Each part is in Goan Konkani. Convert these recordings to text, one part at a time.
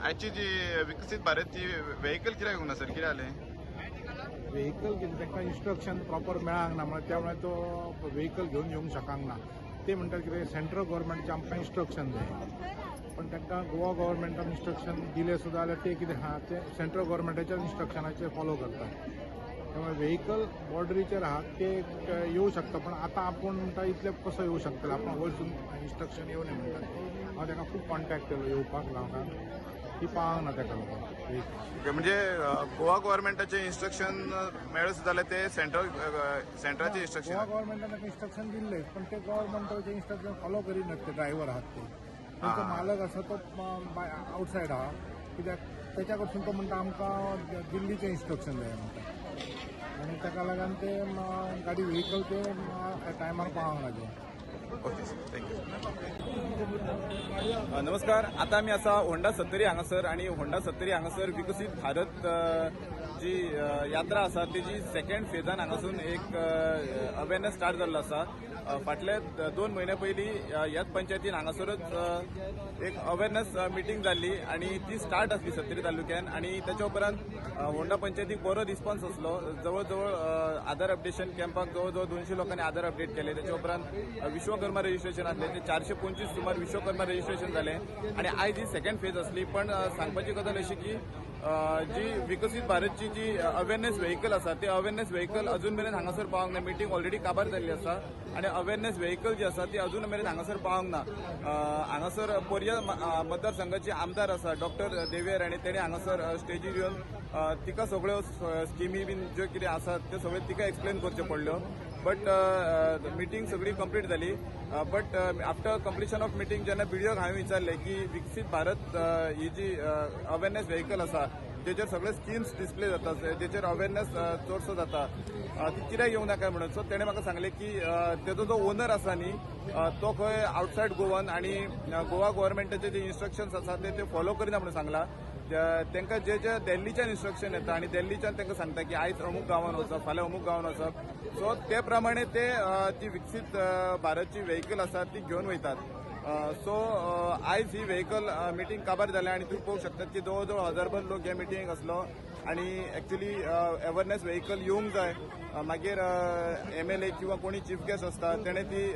आयची जी विकसीत भारत ती व्हेकल कित्याक येवंक ना सर? कितें जालें? व्हेकल कितें, तांकां इन्स्ट्रक्शन प्रॉपर मेळांक ना म्हणल्यार, त्यामुळे तो व्हेकल घेवन येवंक शकना. ते म्हणटात कितें, सेंट्रल गव्हर्मेंटचें आमकां इन्स्ट्रक्शन जाय, पण तांकां गोवा गव्हर्मेंटान इन्स्ट्रक्शन दिलें सुद्दां जाल्यार ते कितें आहा, ते सेंट्रल गव्हर्मेंटाच्याच इन्स्ट्रक्शनाचेर फॉलो करतात. त्यामुळे व्हेकल बॉर्डरीचेर आहा, ते येवं शकता, पण आतां आपूण म्हणटा इतले कसो येवं शकतले, आपूण वयरसून इन्स्ट्रक्शन येवं न्ही म्हणटात. हांव ताका खूब कॉन्टेक्ट केलो येवपाक लावपाक, ती पावंक ना ताका लागून व्हेकल. ओके, म्हणजे गोवा गव्हर्मेंटाचे इन्स्ट्रक्शन मेळत जाल्यार ते सेंट्राचे इन्स्ट्रक्शन गोवा गव्हर्मेंटान ताका इन्स्ट्रक्शन दिल्लेच, पण ते गव्हर्मेंटाचे इन्स्ट्रक्शन फॉलो करिनात. ते ड्रायव्हर आहात, ते तांचो मालक आसा तो आवटसायड आहा, कित्याक तेच्या कडसून तो म्हणटा आमकां दिल्लीचें इन्स्ट्रक्शन जाय म्हणटा आनी ताका लागून ते गाडी व्हेकल ते टायमार पावंक ना ते. Okay sir, thank you. नमस्कार, आता आमी आसा होंडा सत्तरी हांगासर आनी होंडा सत्तरी हांगासर विकसीत भारत जी यात्रा आसा तेजी सेकंड फेजान हांगासून एक अवेरनेस स्टार्ट जाल्लो आसा. फाटले 2 म्हयन्या पयलीं ह्याच पंचायतीन हांगासरच एक अवेरनेस मिटींग जाल्ली आनी ती स्टार्ट आसली सत्तरी तालुक्यान आनी त्याच्या उपरांत होंडा पंचायतीक बरो रिस्पॉन्स आसलो. जवळ जवळ आधार अपडेशन कॅम्पाक जवळ जवळ 200 लोकांनी आधार अपडेट केले. त्याच्या उपरांत विश्वकर्मा रजिस्ट्रेशन आसलें, ते 425 सुमार विश्वकर्मा रजिस्ट्रेशन जालें आनी आयज ही सेकंड फेज आसली. पण सांगपाची गजाल अशी की जी विकसीत भारतची जी अवेरनेस व्हेकल आसा, ते अवेरनेस व्हेकल अजून मेरेन हांगासर पावंक ना. मिटींग ऑलरेडी काबार जाल्ली आसा आनी अवेरनेस व्हेकल जी आसा ती अजून मेरेन हांगासर पावंक ना. हांगासर पर्या मतदारसंघाची आमदार आसा डॉक्टर देविया राणे, तेणी हांगासर स्टेजीर येवन तिका सगळ्यो स्किमी बीन ज्यो कितें आसात त्यो सगळ्यो तिका एक्सप्लेन करच्यो पडल्यो. बट मिटींग सगळी कंप्लीट जाली, but after completion of meeting जेन्ना बीडीओक हांवें विचारलें की विकसीत भारत ही जी अवेरनेस व्हेकल आसा, तेचेर सगळे स्किम्स डिस्प्ले जाता, तेचेर अवेरनेस चडसो जाता, ती कित्याक येवंक ना काय म्हणून. सो तेणें म्हाका सांगलें की तेजो जो ओनर आसा न्ही, तो खंय आवटसायड गोवन आनी गोवा गव्हर्मेंटाचे जे इन्स्ट्रक्शन्स आसा ते ते फॉलो करिना म्हणून सांगला. तांकां जे जे दिल्लीच्यान इन्स्ट्रक्शन येता आनी दिल्लीच्यान तांकां सांगता की आयज अमूक गांवान वचप, फाल्यां अमूक गांवान वचप, सो ते प्रमाणे ते ती विकसीत भारतची व्हेकल आसा ती घेवन वयतात. सो आयज ही व्हेकल मिटींग काबार जाल्या आनी तुमी पळोवंक शकतात की जवळ जवळ हजारभर लोक ह्या मिटिंगेक आसलो आनी एक्चुली अवेरनेस व्हेकल येवंक जाय. मागीर एमएलए किंवा कोणी चीफ गेस्ट आसता तेणें ती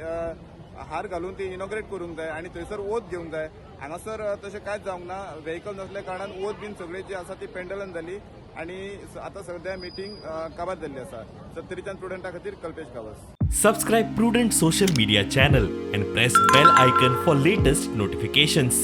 हार घालून ती इनॉग्रेट करूंक जाय आनी थंयसर ओत घेवंक जाय. हांगासर तशें कांयच जावंक ना. व्हेकल नासल्या कारणान ओत बीन सगळी जी आसा ती पेंडलान जाली आनी आतां सद्या मिटींग काबार जाल्ली आसा. सत्तरीच्यान प्रुडंटा खातीर Kalpesh Gawas. Subscribe Prudent Social Media channel and press bell icon for latest notifications.